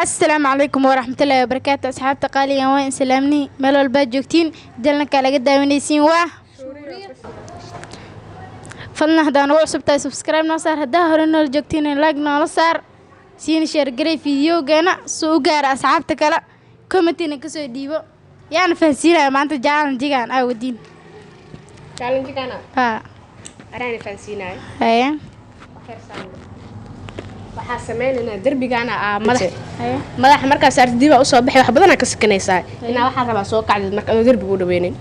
Asalaamu calaykum waraxmatullaahi wabarakaatu. Asxaabta qaaligan, waan islaamnay. Meel walbaad joogtiin, channelka laga daawanaysiin waa. Fadlan haddaa nagu cusub tahay, subscribe noo saar. Haddaa hore noola joogtiin, like noola saar, siina share garay videogeena suu u gaara asxaabta kale, commentina kasoo dhiibo. Yaana fahansiinaya maanta challenge-igan aa wadiin? Challenge-gana? Haa. Anaana fahansiinayo. Haye. Waxaa sameynaynaa derbigaana aa madax Haye. Madaxa markaa saartid, dibaa usoo baxay, wax badanaa ka sakanaysaa. Inaa waxaa rabaa soo kacdid marka adoo derbiga u dhaweynin.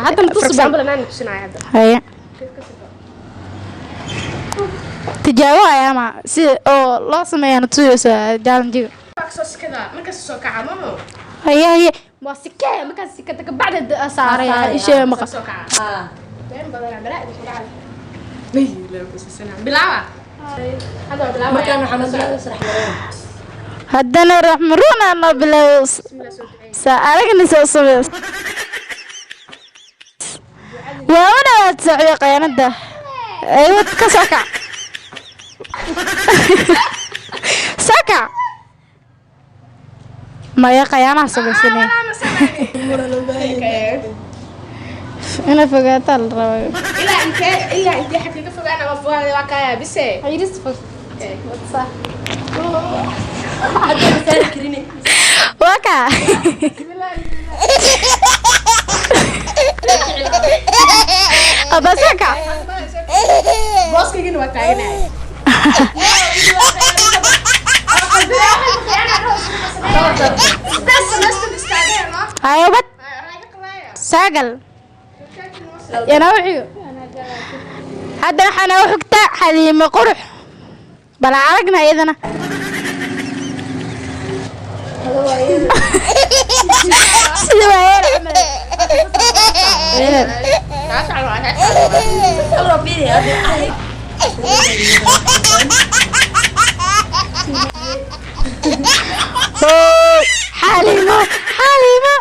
Haddana for tus. Example, anaan tusinaayo hadda. Haye, tijaabo haya ama si oo loo sameeyana tusaysa challenge-iga. Waa kasoo sikadaa markas soo kaca maho. Haye haye, waa sikee markaas sikata kabacdi saaray ishee maqa. Soo kaca been badanaa balaa idinku dhacday. Bilaaba hadda, waa bilaabaya. Markaan waxaan bilaabay sarax. Haddana raxmaruuna noo bilaabo. Bismillah, soo duceey. Saa aragna soo sameys waa u dhawaad socyo qayanada aywad ka soo kac, soo kac. Maya, qayaanaha samaysanaya ina fogaataa la rabaa. Ilaa intee, ilaa intee xagka ka fogaana? Waa fogaada, waa kaaya bise. Hadda saari karin. Waa kaa. Aba, soo kac. Booskaygina waa taaganahay. Hayabad saagal yanaa xigo. Hadda waxaa noogu xigtaa Xaliimo Qurux. Bal aragna iyadana sida waayeel camal. Sawir fiiri hadda. Oo, Xaliimo, Xaliimo.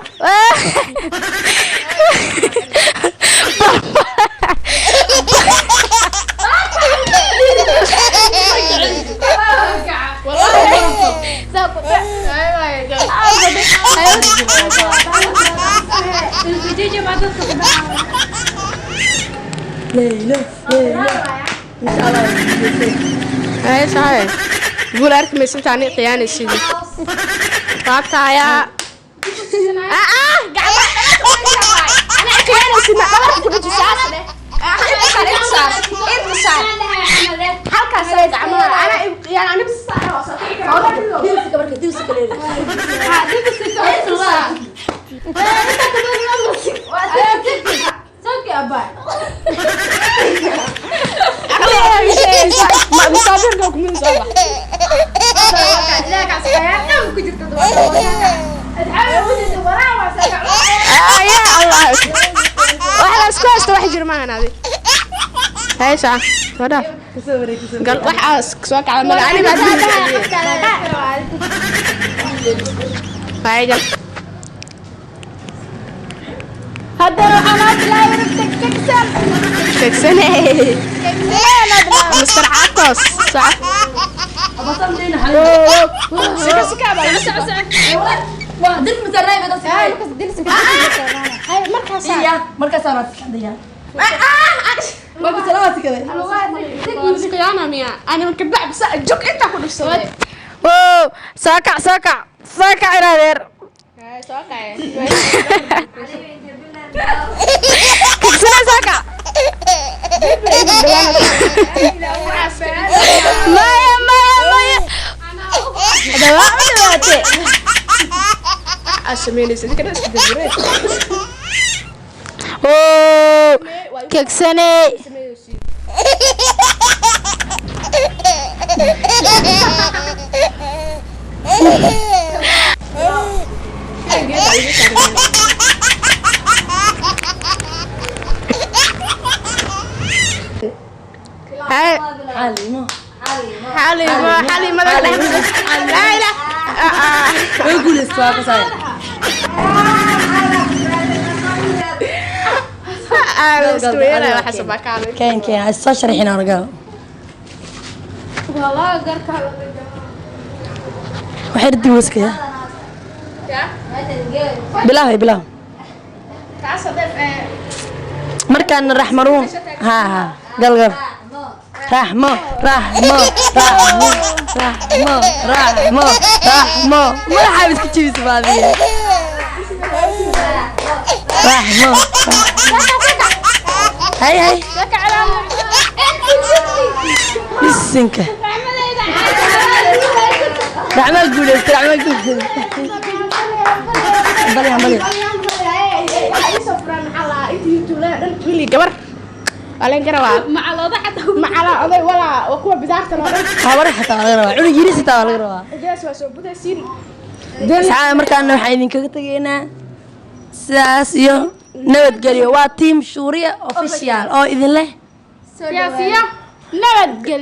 Leylo, Leylo. Insha Allah. Haye sahay, guul arki maysa inta ani khiyaanaysid. Waataaya gacmaha anaa khiyaanaysid, ma dhabarka ku dhaji saas leh. Inta saar, inta saar, inta saar, halkaas saar gacmaha. Anaa igu khiyaan, ani bis saar waa soo kici karaa. Dilsiga marka dilsiga Leylo. Inta saar. Musaafiirka kumid soo bax. Ya Allah, wax la isku haysto wax jir maahan. Adi haye saa soo dhaaf. Kasoo wareeg, kasoo gal wax aas soo kacda mala ani baa haye gal. Haddana waxaa noo bilaabay rugta kegsan. Kegsaney. Kegsanee noo bilaabay. Mr. Caatos sac. Abasan deena xalimo. Sika sika baa. Waa dil misaanay bada sikay. Haye, markaas Iya, markaas aan sikadaya. Marka salaam sikaday. Khiyaana miya ani marka bac bisa jog intaa ku dhufsaday. Wow, soo kac, soo kac, soo kac in adeer. Soo kacay. Kegsanee, soo kac. Maya maya maya, hada waa u dhawaatay. Aa samaynaysa idinka dhan isku darbire. Wow, kegsanee. Haye. Xalimo. Xalimo, xalimada laa ilaa. Way guuleysatay, waa kasay. Isku weeraya waxa sabakaalay. Keen keen, ha soo sharxin argaa. Waxay dib waskaya. Bilaw, bilaw. Markaan Raxmaruun. Ha ha. Gal gal. Raxmo, Raxmo, Raxmo, Raxmo, Raxmo, Raxmo. Madaxa iska jibisa baadiye. Raxmo. Hay hay. Bisinka. Raxmo guulaysta, Raxmo guulaysta. Bali bali. Wiili gabar waa laga rabaa macala oday walaa waa kuwa bidaartan oo dhan. Habar xataa waa laga rabaa. Cunug yariis xitaa waa laga rabaa. Dees waa soo budaysiin. Saxaabada, markaana waxaan idinkaga tegaynaa sidaas iyo nabadgelyo. Waa team Shuuriya Official oo idin leh siyaasiya nabadgelyo.